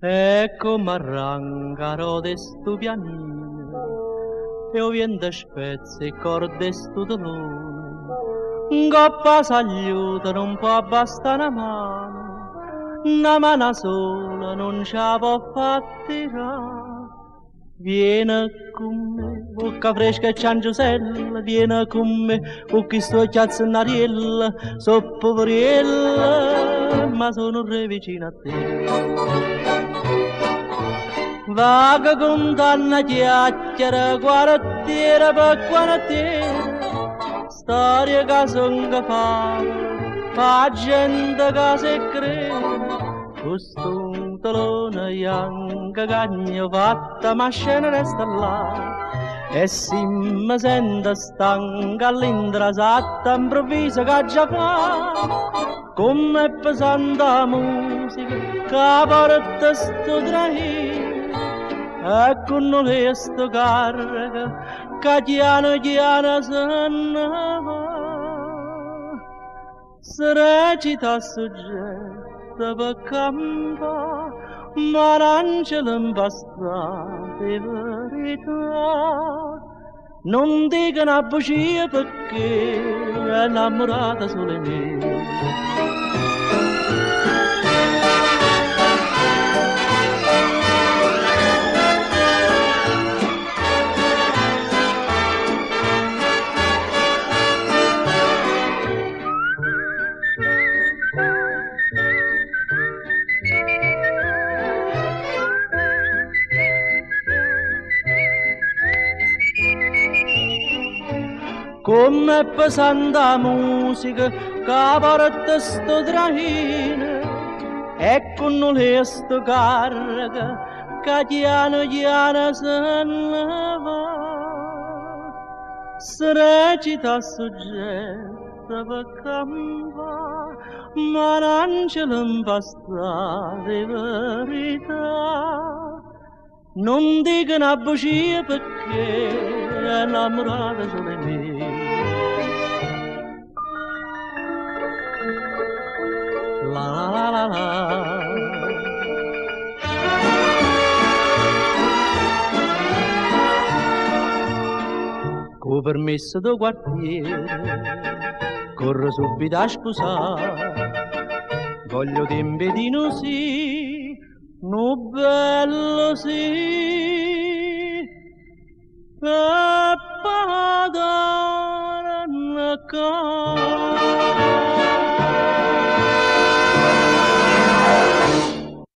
E comme arranca 'a rota 'e stu pianino e 'o viento spezza 'e ccorde 'e stu telone. 'Ncopp' 'a sagliuta nun po' abbastà na mano, na mana sola nun ce 'a po' fa tirà. Viene cu mme, vocca fresca e cianciusella, viene cu mme, cu chist'uocchie a zennariello, so' puveriello, ma so' nu rre vicino a te. Vaco cuntanno chiacchiere, quartiere pe quartiere, storie ca songo favole, p' 'a gente ca s' 'e crere. Cu stu telone janco ch'aggio fatto, ma 'a scena resta là. E si me sento stanco all'intrasatta, 'mpruvviso ch'aggia fa? Comm'è pesante 'a musica ca porta stu traino e cunnulea stu carro ca chiano chiano se ne va. Se recita a suggetto pe campà, ma n'angelo 'mpastato 'e verità. Nun dico na bucia pecché è 'nnammurata sulo 'e me. Comm'è pesante 'a musica ca porta stu traino e cunnulea stu carro ca chiano chiano se ne va. Se recita a suggetto pe campà, ma n'angelo 'mpastato 'e verità. Nun dico na bucia pecché è 'nnammurata sulo 'e me. La la la la. Cu 'o permesso d' 'o quartiere corro subito a spusà. Voglio 'o tiempo 'e di' nu sì, nu bello sì. E po' torno ccà.